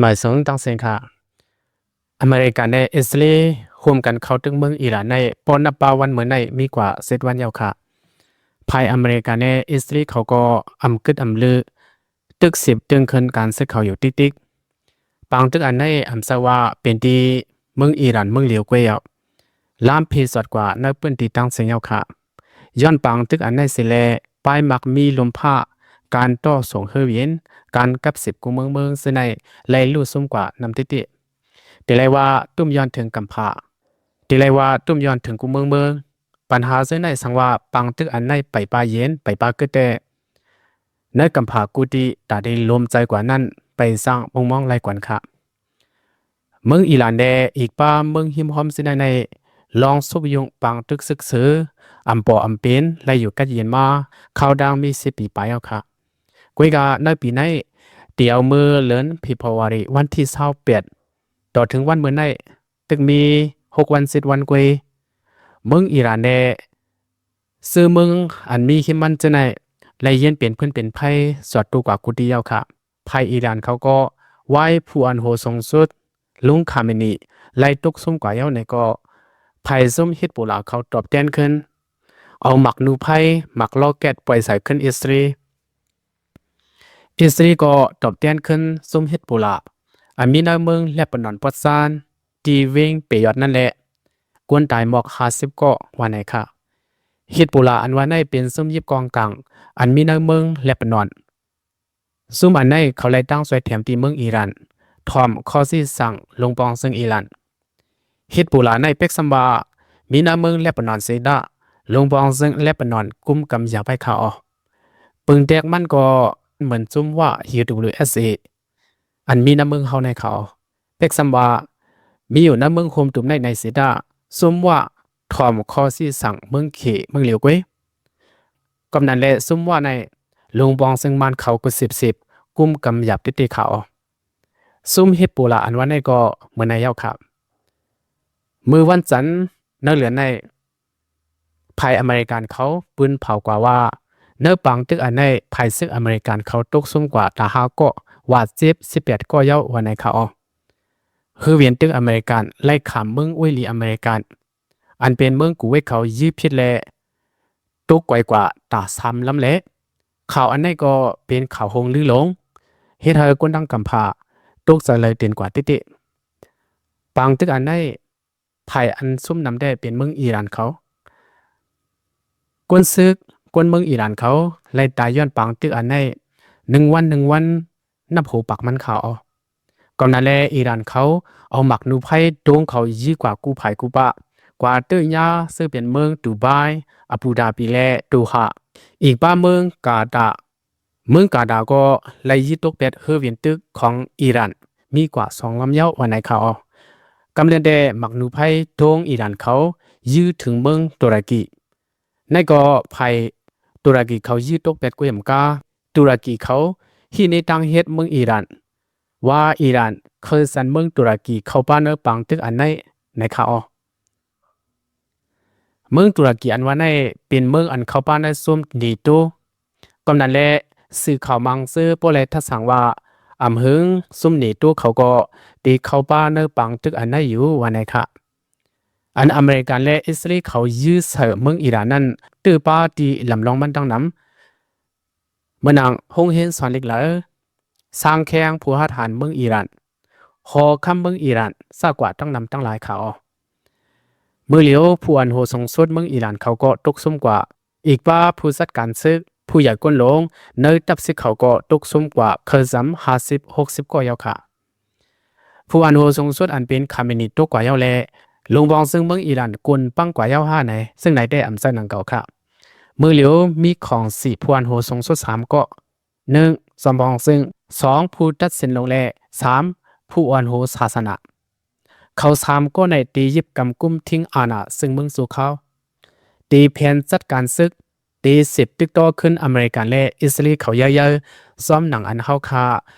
ໝາຍເຖິງຕ່າງຊາດຄ່ະ. ອາເມລິກາ ແລະ ອິດສະຣາເອລ ຮ່ວມກັນເຂົ້າຕຶກເມືອງອີຣານໃນ ບໍ່ນັບປາວັນມື້ໃນມີກວ່າເຈັດວັນແລ້ວຄ່ະ. ຝ່າຍອາເມລິກາ ແລະ ອິດສະຣາເອລເຂົາກໍອຳກຶດອຳລື ຕຶກສືບຕຶງຂຶ້ນການເສິກເຂົາຢູ່ຕິກໆ. ປາງຕຶກອັນໃນອຳເຊີວ່າເປັນທີ່ເມືອງອີຣານເມືອງຫຼຽວກວຍ ລາມພີສອດກວ່າໃນພື້ນທີ່ຕ່າງຊາດແລ້ວຄ່ະ. ຍ້ອນປາງຕຶກອັນໃນເສຍແລ້ວ ປາຍມັກມີລົມຟ້າ, ການຕໍ່ສູ້ເຮືອບິນ, ການກັບເສິບກູ້ເມືອງເມືອງເສຍໃນ ໄລ່ລຸຊຸມກວ່ານຳຕິຕິ. ແຕ່ໄລວ່າຕຸ້ມຍ້ອນເຖິງກຳພ້າ, ແຕ່ໄລວ່າຕຸ້ມຍ້ອນເຖິງກູ້ເມືອງເມືອງ. ບັນຫາເສຍໃນສັງວ່າປາງຕຶກອັນໃນໄປປາເຢັນ, ໄປປາເກີດແຕ່ ໃນກຳພ້າກູຕິຕາໄດ້ລົມໃຈກວ່ານັ້ນ ໄປສ້າງມຸງມອງໄລ່ກວນຄ່ະ. ເມືອງອີຣານແດ່ ອີກປາເມືອງຮິມຮອມເສຍໃນໃນ ລອງຊຸກຍຸງປາງຕຶກເສິກເສີ ອຳປໍອຳເປັນ ໄລ່ຢູ່ກັດເຢັນມາ ຄາວດາງມີສິບປີປາຍແລ້ວຄ່ະ. ກວຍກາໃນປີໃນ ແຕ່ເອົາມື້ເດືອນເຟບຣວາຣີວັນທີຊາວແປດ ຕໍ່ເຖິງວັນມື້ໃນ ຕຶກມີຫົກວັນເຈັດວັນກວຍ. ເມືອງອີຣານແດ່ ຊື່ເມືອງອັນມີຫິມມັນເຈໃນ ໄລ່ເຢັນເປັນພື້ນເປັນໄພ ສອດຕູກວ່າກຸຕິແລ້ວຄ່ະ. ຝ່າຍອີຣານເຂົາກໍວາຍຜູ້ອາວຸໂສສູງສຸດ ລຸງຄາເມນີ ໄລ່ຕົກຊຸມກວ່າແລ້ວໃນກໍ ຝ່າຍຊຸມຮິດໂບລາເຂົາຕອບແທນຂຶ້ນ ເອົາໝາກນູໄຟ ໝາກລອກແກັດປ່ອຍໃສ່ຂຶ້ນອິດສະຣາເອລ. ອິດສະຣາເອລກໍຕອບແທນຂຶ້ນຊຸມຮິດໂບລາ ອັນມີໃນເມືອງເລບານອນປອດຊານ ທີ່ເວັງເປຍອດນັ້ນແຫຼະ ຄົນຕາຍໝອກຫ້າສິບກໍວ່າໃນຄ່ະ. ຮິດໂບລາອັນວ່າໃນເປັນຊຸມຢິບກອງກາງ ອັນມີໃນເມືອງເລບານອນ. ຊຸມອັນໃນເຂົາໄລ່ຕັ້ງຊ່ວຍແຖມທີ່ເມືອງອີຣານ ຖ່ອມຂໍ້ຊີ້ສັງລົງປອງເຊິ່ງອີຣານ. ຮິດໂບລາໃນເປັກຊຳວ່າ ມີໃນເມືອງເລບານອນເສດາ ລົງປອງເຊິ່ງເລບານອນກຸມກຳຢາໄວ້ຄ່ະອໍ. ປຶງແຕກມັນກໍເໝືອນຊຸມວ່າ UWSA ອັນມີໃນເມືອງເຮົາໃນເຂົາ ເປັກຊຳວ່າ ມີຢູ່ໃນເມືອງໂຮມຕຸມໃນໃນເສດາ ຊຸມວ່າ ຖ່ອມຂໍ້ຊີ້ສັງເມືອງເຂ ເມືອງຫຼຽວກວຍ. ກຳນັ້ນແຫຼະ ຊຸມວ່າໃນ ລົງປອງເຊິ່ງມານເຂົາກໍສິບສິບ ກຸມກຳຢາບຕິຕິເຂົາ. ຊຸມຮິດໂບລາອັນວ່າໃນກໍເໝືອນໃນແລ້ວຄ່ະ. ມື້ວັນຈັນໃນເດືອນໃນ ຝ່າຍອາເມລິກັນເຂົາປືນເຜົາກວ່າວ່າ ໃນປາງຕຶກອັນໃນ ຝ່າຍເສິກອາເມລິກັນເຂົາຕົກຊຸມກວ່າຕາຫ້າກໍ ບາດເຈັບສິບແປດກໍເຍົາວ່າໃນຄ່ະອໍ. ເຮືອບິນຕຶກອາເມລິກັນໄລ່ຂ້າມເມືອງອຸຍລີອາເມລິກັນ ອັນເປັນເມືອງກູເວັດເຂົາຢືດຜິດແລະ ຕົກໄກກວ່າຕາສາມລຳແລະ. ຂ່າວອັນໃນກໍເປັນຂ່າວໂຮງລືຫຼົງ ເຮັດໃຫ້ຄົນທັງກຳພ້າຕົກໃຈເລີຍເຕັນກວ່າຕິຕິ. ປາງຕຶກອັນໃນ ຝ່າຍອັນຊຸມນຳແດ່ເປັນເມືອງອີຣານເຂົາ. ຄົນເສິກ ຄົນເມືອງອີຣານເຂົາ ໄລ່ຕາຍຍ້ອນປາງຕຶກອັນໃນ ໜຶ່ງວັນໜຶ່ງວັນ ນັບຫົວປາກມັນຂາວ. ກຳນັ້ນແລະ ອີຣານເຂົາເອົາໝາກນູໄຟໂດງເຂົາຍິງກວ່າກູ່ຜາຍກູ່ປະ ກວ່າເຕີຍາ ເຊິ່ງເປັນເມືອງດູບາຍ, ອາບູດາບີ ແລະ ໂດຮາ. ອີກປາເມືອງກາຕາ ເມືອງກາຕາກໍໄລ່ຍິງຕົກແປດເຮືອບິນຕຶກຂອງອີຣານ ມີກວ່າສອງລຳເຍົາວ່າໃນຂ່າວ. ກຳເລື່ອນແດ່ໝາກນູໄຟໂດງອີຣານເຂົາຍິງເຖິງເມືອງຕຸລະກີ. ໃນກໍໄພຕຸລະກີເຂົາຍິງຕົກແປດກຸມກາ ຕຸລະກີເຂົາຮີໃນທາງເຮັດເມືອງອີຣານ ວ່າອີຣານເຄີຍສັນເມືອງຕຸລະກີເຂົ້າປະໃນປາງຕຶກອັນໃນ ໃນຂ່າວ. ເມືອງຕຸລະກີອັນວ່າໃນເປັນເມືອງອັນເຂົ້າປະໃນຊຸມເນໂຕ. ກຳນັ້ນແລະ ສື່ຂ່າວມັງເຊີໂປແລທັດສັງວ່າ ອຳເຫິງຊຸມເນໂຕເຂົາກໍໄດ້ເຂົ້າປະໃນປາງຕຶກອັນໃນຢູ່ວ່າໃນຄ່າ. ອັນອາເມລິກັນ ແລະ ອິດສະຣາເອລເຂົາຍຶດໃສ່ເມືອງອີຣານນັ້ນ ຕື້ປາທີ່ລຳລອງມັນຕັ້ງນຳ ເໝືອນໜັງໂຮງຮຽນສອນເຫຼັກໄຫຼ, ຊ່າງແຂ່ງຜູ້ຮັດຫານເມືອງອີຣານ, ຫໍຄຳເມືອງອີຣານ, ຊາກກວ່າຕັ້ງນຳຕັ້ງຫຼາຍຂ່າວ. ມື້ຫຼຽວຜູ້ອານໂຫສູງສຸດເມືອງອີຣານເຂົາກໍຕົກຊຸມກວ່າ, ອີກວ່າຜູ້ຈັດການເສິກ, ຜູ້ໃຫຍ່ກົ້ນຫຼວງ, ໃນຕັບສິກເຂົາກໍຕົກຊຸມກວ່າ ເຄີສຳຫ້າສິບຫົກສິບກໍເຍົາຄ່າ. ຜູ້ອານໂຫສູງສຸດອັນເປັນຂາເມນີຕົກກວ່າເຍົາແລະ ລົງບອງເຊິ່ງເມືອງອີຣານກົນປັງກວ່າເຍົາຫ້າໃນ ເຊິ່ງໃນແຕ່ອຳເຊີນດັ່ງເກົ່າຄ່າ. ມື້ຫຼຽວມີຂອງສີ່ຜູ້ອານໂຫສູງສຸດສາມກໍ ໜຶ່ງ ຈອມບອງເຊິ່ງ, ສອງ ຜູ້ຕັດສິນລົງ ແລະ ສາມ ຜູ້ອານໂຫສາສະໜາ. ເຂົາສາມກໍໃນຕີຍຶບກຳກຸມທິງອານາເຊິ່ງເມືອງຊົ່ວຄາວ, ຕີແຜນຈັດການເສິກ, ຕີເສບຕຶກຕໍ່ຂຶ້ນອາເມລິກັນ ແລະ ອິດສະຣາເອລເຂົາເຍີ້າໆ ຊ້ອມໜັງອັນເຮົາຄາ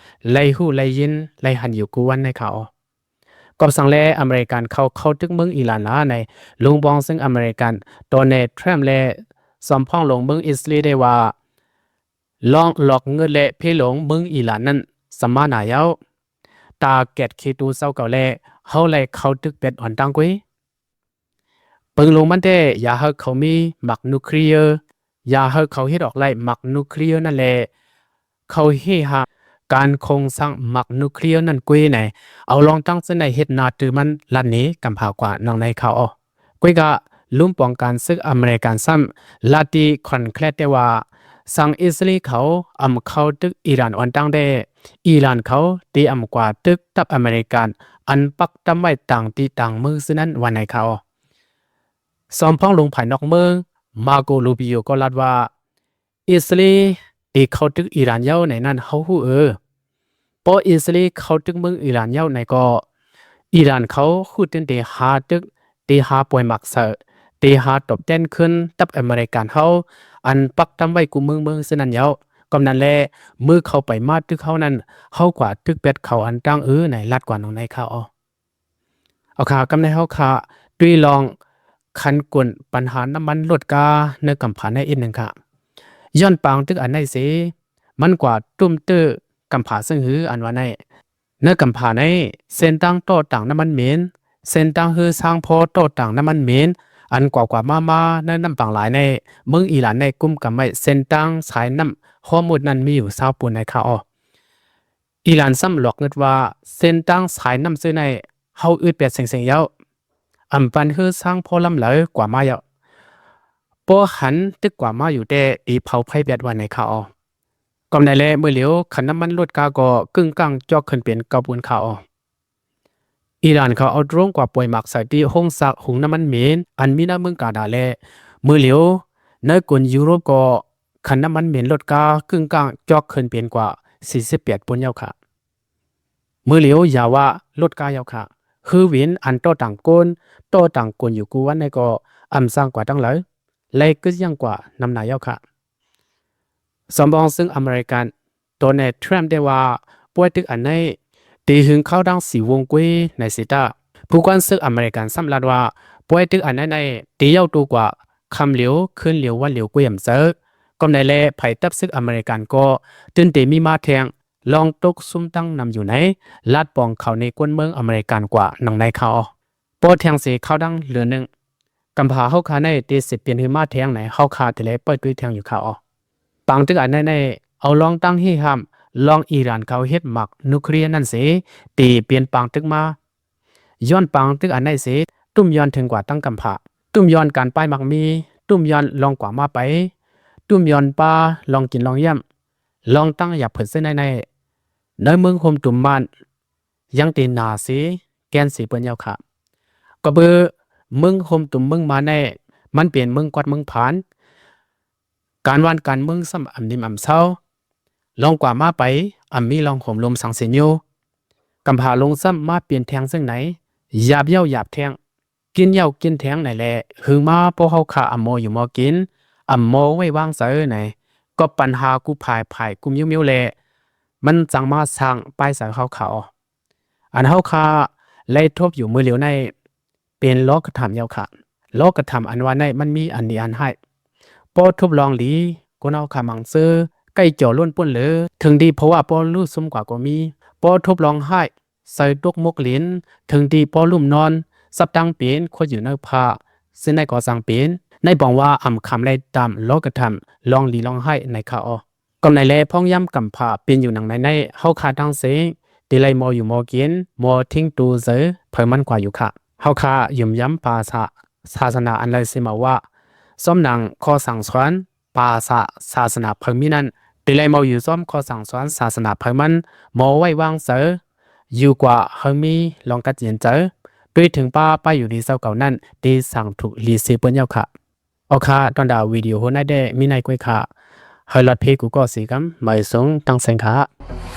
ໄດ້ຮູ້ໄດ້ຍິນໄດ້ຫັນຢູ່ກູ່ວັນໃນຂ່າວ. ກອບສັງແລອາເມລິກັນເຂົາເຂົ້າຕຶກເມືອງອີຣານລາໃນ ລົງບອງເຊິ່ງອາເມລິກັນ ໂດນັລ ທຣຳ ແລະ ສອມພອງຫຼວງເມືອງອິດສະຣາເອລໄດ້ວ່າ ລອງລອກເງິນ ແລະ ເພລົງເມືອງອີຣານນັ້ນສຳມານາເຍົາ. ປ ຕາເກັດເຄໂຕຊາວເກົ້າແລະ ເຮົາໄລ່ເຂົ້າຕຶກແປດອ່ອນຕັ້ງກວຍ. ເບິ່ງລົງມັນແທ້ ຢ່າໃຫ້ເຂົາມີໝາກນິວເຄລຍ ຢ່າໃຫ້ເຂົາເຮັດອອກໄລ່ໝາກນິວເຄລຍນັ້ນແຫຼະ ເຂົາເຮຫາການໂຄງສ້າງໝາກນິວເຄລຍນັ້ນກວຍໃນ ເອົາລອງຕັ້ງເຊິ່ງໃນເຮັດໜ້າຕື່ມັນລັດໜີກຳພາກວ່ານອງໃນຂ່າວອອກ. ກວຍກະ ລຸ່ມປ້ອງກັນເຊິ່ງອາເມລິກັນຊ້ຳ ລັດທີ່ຄອນແຄຣດແຕ່ວ່າ ສັງອິດສະຣາເອລເຂົາອຳເຂົ້າຕຶກອີຣານອ່ອນຕັ້ງແດ່ ອີຣານເຂົາຕີອຳກວ່າຕຶກທັບອາເມລິກັນ ອັນປັກຕຳໄວ້ຕ່າງທີ່ຕ່າງເມືອງເຊິ່ງນັ້ນວ່າໃນຂ່າວ. ສອມພອງລົງພາຍນອກເມືອງ ມາໂກ ລູປີໂອ ກໍລັດວ່າ ອິດສະຣາເອລຕີເຂົ້າຕຶກອີຣານເຍົາໃນນັ້ນເຮົາຮູ້ເອີ. ພໍອິດສະຣາເອລເຂົ້າຕຶກເມືອງອີຣານເຍົາໃນກໍ ອີຣານເຂົາຮູ້ຕື່ນເຕຫາຕຶກ ເຕຫາປ່ອຍໝາກໃສ່ ເຕຫາຕອບແທນຄືນທັບອາເມລິກັນເຮົາ ອັນປັກຕຳໄວ້ກູເມືອງເມືອງເຊິ່ງນັ້ນເຍົາ. ກຳນັ້ນແຫຼະ ມື້ເຂົາໄປມາຕຶກເຮົານັ້ນ ເຮົາກວ່າຕຶກແປດເຂົາອັນຕັ້ງເອີໃນລັດກວ່ານອງໃນຂ່າວ. ເອົາຄ່ະ ກຳໃນເຮົາຄ່ະ ຕຸ້ຍລອງຂັນກົນປັນຫານ້ຳມັນລົດກາເນີກຳພາໃນອີກໜຶ່ງຄ່ະ. ຍ້ອນປາງຕຶກອັນໃນເສ ມັນກວ່າຕຸ້ມເຕີກຳພາເຊິ່ງຮື ອັນວ່າໃນ ເນີກຳພາໃນ ເສັ້ນທາງຕໍ່ຕາງນ້ຳມັນເໝັນ ເສັ້ນທາງເຮືອຊາງພໍຕໍ່ຕາງນ້ຳມັນເໝັນ ອັນກວ່າກວ່າມາມາໃນນ້ຳປາງຫຼາຍໃນ ເມືອງອີຣານໃນກຸມກຳໄວ້ເສັ້ນທາງສາຍນ້ຳຮໍມຸດນັ້ນມີຢູ່ຊາວປູນໃນຄ່າອອ. ອີຣານຊ້ຳຫຼອກງຶດວ່າ ເສັ້ນທາງສາຍນ້ຳເຊິ່ງໃນ ເຮົາອຶດແປດເສັງໆເຍົາ ອຳປັນເຮືອຊ້າງພໍລຳເລີກວ່າມາເຍົາ ບໍ່ຫັນຕຶກກວ່າມາຢູ່ແຕ່ ຕີເຜົາໄຟແບດວ່າໃນຂ່າວ. ກຳໃນແລະ ມື້ຫຼຽວ ຄັນນ້ຳມັນລົດກາກໍກຶ້ງກັ້ງຈອກຂຶ້ນເປັນເກົ່າປູນຂ່າວ. ອີຣານເຂົາເອົາໂດຣນກວ່າປ່ອຍໝາກໃສ່ທີ່ໂຮງສັກຫຸງນ້ຳມັນເໝັນ ອັນມີໃນເມືອງກາດາແລະ ມື້ຫຼຽວ ໃນກົນຢູໂຣບກໍ ຄັນນ້ຳມັນເໝັນລົດກາກຶ້ງກັ້ງຈອກຂຶ້ນເປັນກວ່າສີ່ສິບແປດປຸນເຍົາຄ່ະ. ມື້ຫຼຽວຢ່າວ່າລົດກາເຍົາຄ່ະ ເຮືອບິນອັນຕໍ່ຕ່າງກົນ ຕໍ່ຕ່າງກົນຢູ່ກູວັນໃນກໍອຳສ້າງກວ່າຕັ້ງຫຼາຍ ແລະ ກຶດຢັ້ງກວ່ານຳໜ້າເຍົາຄ່ະ. ສຳບອງເຊິ່ງອາເມລິກັນ ໂດນັລ ທຣຳ ໄດ້ວ່າ ປ່ອຍຕຶກອັນໃນ ຕີຫຶງເຂົ້າດັງສີ່ວົງກຸຍໃນເຊຕາ ຜູ້ກວນເຊິ່ງອາເມລິກັນຊ້ຳລັດວ່າ ປ່ອຍຕຶກອັນໃນໃນ ຕີເຍົາໂຕກວ່າ ຄ່ຳຫຼຽວ ຄືນຫຼຽວ ວັນຫຼຽວກຸຍອຳເຊີ. ກຳໃນແລະ ໄພຕັບເຊິ່ງອາເມລິກັນກໍ ຕື່ນເຕມີມາແທງ ລອງຕົກຊຸມຕັ້ງນຳຢູ່ໃນ ລັດປອງເຂົາໃນກົນເມືອງອາເມລິກັນກວ່ານອງໃນຂ່າວ. ບໍ່ແທງເສເຂົ້າດັງເຫຼືອໜຶ່ງ ກຳພາເຮົາຄາໃນເຕເສປ່ຽນຮືມາແທງໃນເຮົາຄາເຕແລເປີດຕຸ້ຍແທງຢູ່ຄ່າອອ. ປາງຕຶກອັນໃນໃນ ເອົາລອງຕັ້ງເຮຫ້າມ ລອງອີຣານເຂົາເຮັດໝາກນິວເຄລຍນັ້ນເສ ເຕປ່ຽນປາງຕຶກມາ. ຍ້ອນປາງຕຶກອັນໃນເສ ຕຸ້ມຍ້ອນເຖິງກວ່າຕັ້ງກຳພາ ຕຸ້ມຍ້ອນການປ້າຍໝາກມີ ຕຸ້ມຍ້ອນລອງກວ່າມາໄປ ຕຸ້ມຍ້ອນປາລອງກິນລອງຢ້ຳ ລອງຕັ້ງຢາເຜິດເຊິ່ງໃນໃນ ໃນເມືອງໂຮມຕຸມບ້ານ ຍັງເຕໜາເສ ແກ່ນເສເປີ້ນເຍົາຄ່ະ. ກໍເບີເມືອງໂຮມຕຸມເມືອງມາແນ ມັນເປັນເມືອງກວາດເມືອງຜານ ການວານການເມືອງຊ້ຳອຳນິມອຳເຊົາ ລອງກວ່າມາໄປ ອຳມີລອງໂຮມລົມສັງເສນຢູ່ ກຳພາລົງຊ້ຳມາປ່ຽນແທງເຊິ່ງໃນ ຢາບເຍົາຢາບແທງ ກິນເຍົາກິນແທງໃນແລະ ຫຶງມາພວກເຮົາຄາອຳມໍຢູ່ມໍກິນ ອຳມໍໄວ້ວາງໃຈໃນ ກໍປັນຫາກູພາຍພາຍກຸມຢູ່ມິວແລະ ມັນຈັ່ງມາສ້າງປ້າຍໃສ່ເຮົາຄາອອ. ອັນເຮົາຄາໄລ່ທົບຢູ່ມື້ຫຼຽວໃນ ເປັນລອກກະທຳເຍົາຄ່ະ. ລອກກະທຳອັນວ່າໃນມັນມີອັນດີອັນຮ້າຍ. ພໍທົບລອງດີ ຄົນເຮົາຄາມັງເຊີ ໄກ່ຈໍລົ້ນປຸ້ນເລີ ເຖິງດີເພາະວ່າພໍຮູ້ຊຸມກວ່າກໍມີ. ພໍທົບລອງຮ້າຍ ໃສ່ຕົກໝົກເຫຼັນ ເຖິງດີພໍລຸ່ມນອນ ສັບຕັງເປັນ ຄົດຢູ່ໃນຜາ ເຊັ່ນໃນກໍສ້າງເປັນ ໃນບອງວ່າອຳຄຳໄລ່ຕາມລອກກະທຳ ລອງດີລອງຮ້າຍໃນຄ່າອອ. ກຳໃນແລະ ພອງຍາມກຳພາເປັນຢູ່ໜັງໃນໃນ ເຮົາຄາທັງເສ ເຕໄລ່ມໍຢູ່ມໍກິນ ມໍຖິ້ງຕູເຈີ ເຜີມັນກວ່າຢູ່ຄ່ະ. ເຮົາຄາຢືມຢາມພາສາສາສະໜາອັນໄລຊິມາວ່າ ຊອມໜັງຂໍ້ສັ່ງສອນ ພາສາສາສະໜາເຜີມີນັ້ນ ເຕໄລ່ມໍຢູ່ຊອມຂໍ້ສັ່ງສອນສາສະໜາເຜີມັນ ມໍໄວ້ວາງໃຈ ຢູ່ກວ່າເຮົາມີລອງກັດເຢັນໃຈ ດ້ວຍເຖິງປ້າປ້າຢູ່ດີເຈົ້າເກົ່ານັ້ນ ເຕສ້າງທຸກລີເຊເປີ້ນເຍົາຄ່ະ. ເອົາຄ່ະ ຕອນດາວິດີໂອໂຫໃນແດ່ມີໃນກວຍຄ່ະ ໃຫ້ລອດເພກູກໍສີກຳ ມາສົ່ງຕັ້ງແສງຄ່ະ.